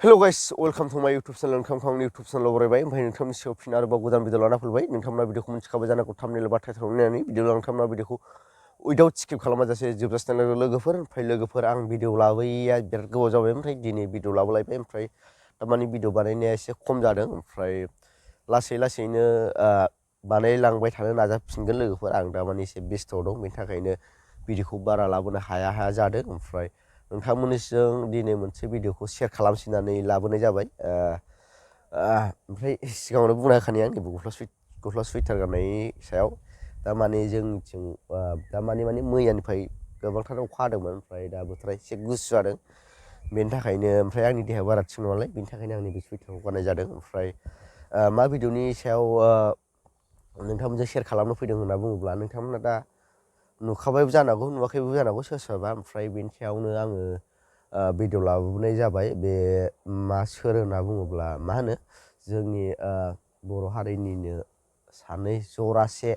Hello guys, welcome to my YouTube channel. Nोंथांमोन YouTube channel बरायबाय ओमफ्राय नोंथांनि सायाव फिन आरोबाव गोदान भिडिअ लाना फैबाय। नोंथांमोना भिडिअखौ मिथिखाबाय जानांगौ थाम्बनेल बा टाइटेलाव नायनानै भिडिअ नोंथांमोना भिडिअखौ उइदाउट स्किप खालामाजासे जोबजासिम लोगोफोर ओमफ्राय लोगोफोर आं भिडिअ लाबोयैया बिराद गोबाव जाबाय ओमफ्राय दिनै भिडिअ लाबोलायबाय ओमफ्राय थारमाने भिडिअ बानायनाया एसे खम जादों ओमफ्राय लासैनो बानायलांबाय थानो नाजाफिनगोन लोगोफोर आं दा माने एसे बेस्थ दं बेनि थाखायनो भिडिअखौ बारा लाबोनो हाया जादों ओमफ्राय नोंथांमोननिजों दिनै मोनसे भिडिअखौ शेयार खालामसिननानै लाबोनाय जाबाय ओमफ्राय सिगाङावनो बुंना होखानाय आंनि गस्ला सुइटार गाननायनि सायाव दा माने जोंनिथिं दा माने मैयानिफ्राय गोबांथार अखा हादोंमोन ओमफ्राय दा बोथोरा एसे गुसु जादों बेनि थाखायनो ओमफ्राय आंनि देहाया बारा थिग नङालाय बेनि थाखायनो आंनि बे सुइटारखौ गाननाय जादों ओमफ्राय मा भिडिअनि सायाव नोंथांमोनजों शेयार खालामनो फैदों होनना बुङोब्ला नोंथांमोना दा नुखाबायबो जानांगौ नुवाखैबो जानांगौ सोरबा ओमफ्राय बेनि सायावनो आङो भिडिअ लाबोनाय जाबाय बे सोर होनना बुङोब्ला मा होनो जोंनि बर' हारिनिनो सानै जरासे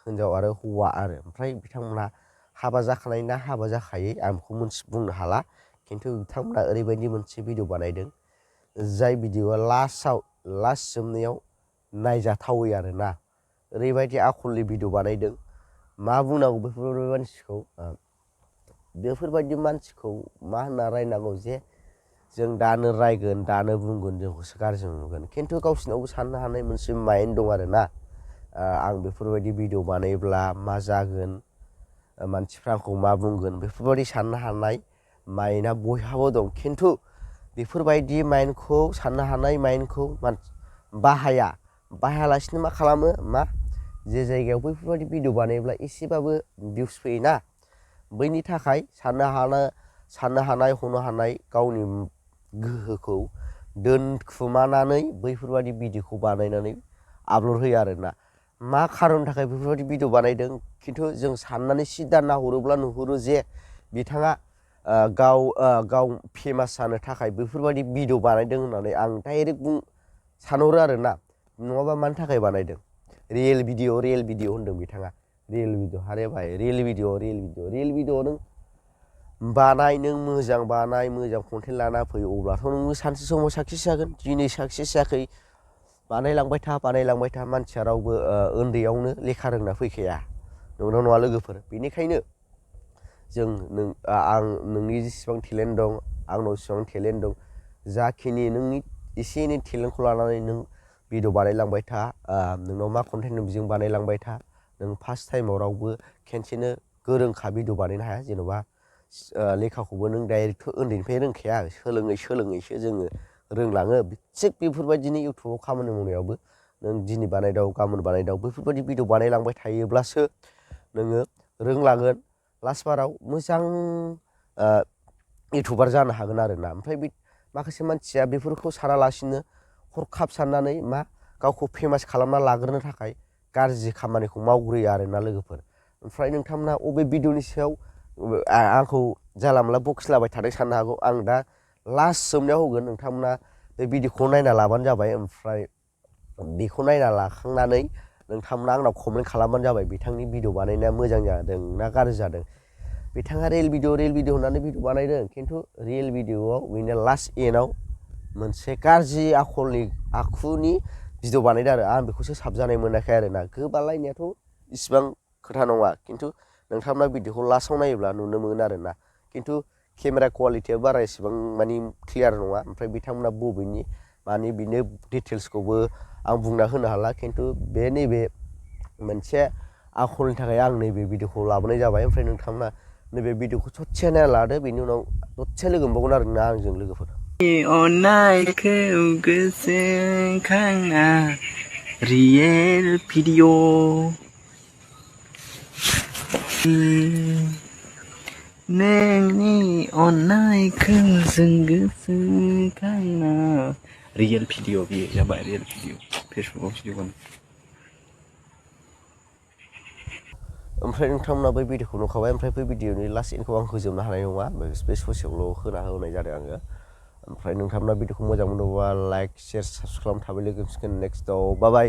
हिनजाव आरो हौवा आरो ओमफ्राय बिथांमोना हाबा जाखानाय ना हाबा जाखायै आं बेखौ बुंनो हाला खिन्थु बिथांमोना ओरैबायदि मोनसे भिडिअ बानायदों जाय भिडिअआ लास्ट जोबनायाव नायजाथावै आरोना ओरैबायदि आखलनि भिडिअ बानायदों मा बुंनांगौ बेफोरबायदि मानसिखौ मा होनना रायनांगौ जे जों दानो रायगोन दानो बुंगोन जोंखौसो गाज्रि नुगोन खिन्थु गावसिनावबो साननो हानाय मोनसे माइन्ड दं आरोना आं बेफोरबायदि भिडिअ बानायोब्ला मा जागोन मानसिफ्रा आंखौ मा बुंगोन बेफोरबायदि साननो हानाय माइन्डआ बयहाबो दं खिन्थु बेफोरबायदि माइन्डखौ साननो हानाय माइन्डखौ बाहायालासिनो मा खालामो जे जायगायाव बैफोरबायदि भिडिअ बानायोब्ला एसेबाबो भिउस फैयोना बैनि थाखाय साननो हानाय हनो हानाय गावनि गोहोखौ दोनखुमानानै बैफोरबायदि भिडिअखौ बानायनानै आपल'ड होयो आरोना मा खारननि थाखाय बेफोरबायदि भिडिअ बानायदों खिन्थु जों साननानै सिदा नाहरोब्ला नुहुरो जे बिथाङा गाव फेमास जानो थाखाय बेफोरबायदि भिडिअ बानायदों होननानै आं डाइरेक्ट सानहरो आरोना नङाबा मानि थाखाय बानायदों रियेल भिडिअ होनदों बिथाङा रियेल भिडिअ हारे भाइ रियेल भिडिअ नों बानाय नों मोजां बानाय मोजां कन्टेन्ट लाना फै अब्लाथ' नोङो सानसे समाव साक्सेस जागोन दिनै साक्सेस जायाखै बानायलांबाय था मानसिया रावबो उन्दैयावनो लेखा रोंना फैखाया नंगौना नङा लोगोफोर बेनिखायनो आं नोंनि जेसेबां टेलेन्ट दं आंनाव जेसेबां टेलेन्ट दं जाखिनि नोंनि एसे एनै टेलेन्टखौ लानानै नों भिडिअ बानायलांबाय था नोंनाव मा कन्टेन्ट दं बेजों बानायलांबाय था नों फार्स्ट टाइमाव रावबो खेनसेनो गोरोंखा भिडिअ बानायनो हाया जेन'बा लेखाखौबो नों डाइरेक्ट उन्दैनिफ्राय रोंखाया सोलोङैसो जोङो रोंलाङो थिग बेफोरबायदिनो इउटुबाव खामानि मावनायावबो नों दिनै बानायदाव गाबोन बानायदाव बेफोरबायदि भिडिअ बानायलांबाय थायोब्लासो नोङो रोंलांगोन लास्ट बाराव मोजां इउटुबार जानो हागोन आरोना ओमफ्राय बे माखासे मानसिया बेफोरखौ सानालासिनो हरखाब साननानै गावखौ फेमास खालामना लाग्रोनो थाखाय गाज्रि खामानिखौ मावग्रोयो आरोना लोगोफोर ओमफ्राय नोंथांमोना अबे भिडिअनि सायाव आंखौ जानला मोनला बखिलाबाय थादों साननो हागौ आं दा लास्ट जोबनायाव होगोन नोंथांमोना बे भिडिअखौ नायना लाबानो जाबाय ओमफ्राय बेखौ नायना लाखांनानै नोंथांमोना आंनाव कमेन्ट खालामबानो जाबाय बिथांनि भिडिअ बानायनाया मोजां जादों ना गाज्रि जादों बिथाङा रियेल भिडिअ होननानै भिडिअ बानायदों खिन्थु रियेल भिडिअआव बिनो लास्ट एन्डआव मोनसे गाज्रि आखुनि भिडिअ बानायदों आरो आं बेखौसो साबजानाय मोनाखै आरोना गोबालायनायाथ' इसिबां खोथा नङा खिन्थु नोंथांमोना भिडिअखौ लास्टआव नायोब्ला नुनो मोनो आरोना खिन्थु केमेरा कुवालिटिया बारा एसेबां क्लियार नङा ओमफ्राय बिथांमोना बबेनि बिनो डिटेल्सखौबो आं बुंना होनो हाला खिन्थु बे नैबे मोनसे आखलनि थाखाय आं नैबे भिडिअखौ लाबोनाय जाबाय ओमफ्राय नोंथांमोना नैबे भिडिअखौ ससे नायना लादो बेनि उनाव दसे लोगो मोनबावगोन आरोना आंजों लोगोफोर अननायखौ गोसोखांना रियेल भिडिअ नोंनि अननायखौ जों गोसोखांना रियेल भिडिअ बेयो जाबाय रियेल भिडिअ फेसबुकआव भिडिअ बानाय ओमफ्राय नोंथांमोना बै भिडिअखौ नुखाबाय ओमफ्राय बै भिडिअनि लास्ट एन्डखौ आं होजोबनो हानाय नङा बे ससेयावल' होनाय जादों आङो ओमफ्राय नोंथांमोना भिडिअखौ मोजां मोनोबा लाइक शेयार साबस्क्राइब खालामना थाबाय लोगो मोनसिगोन नेक्स्टआव बाय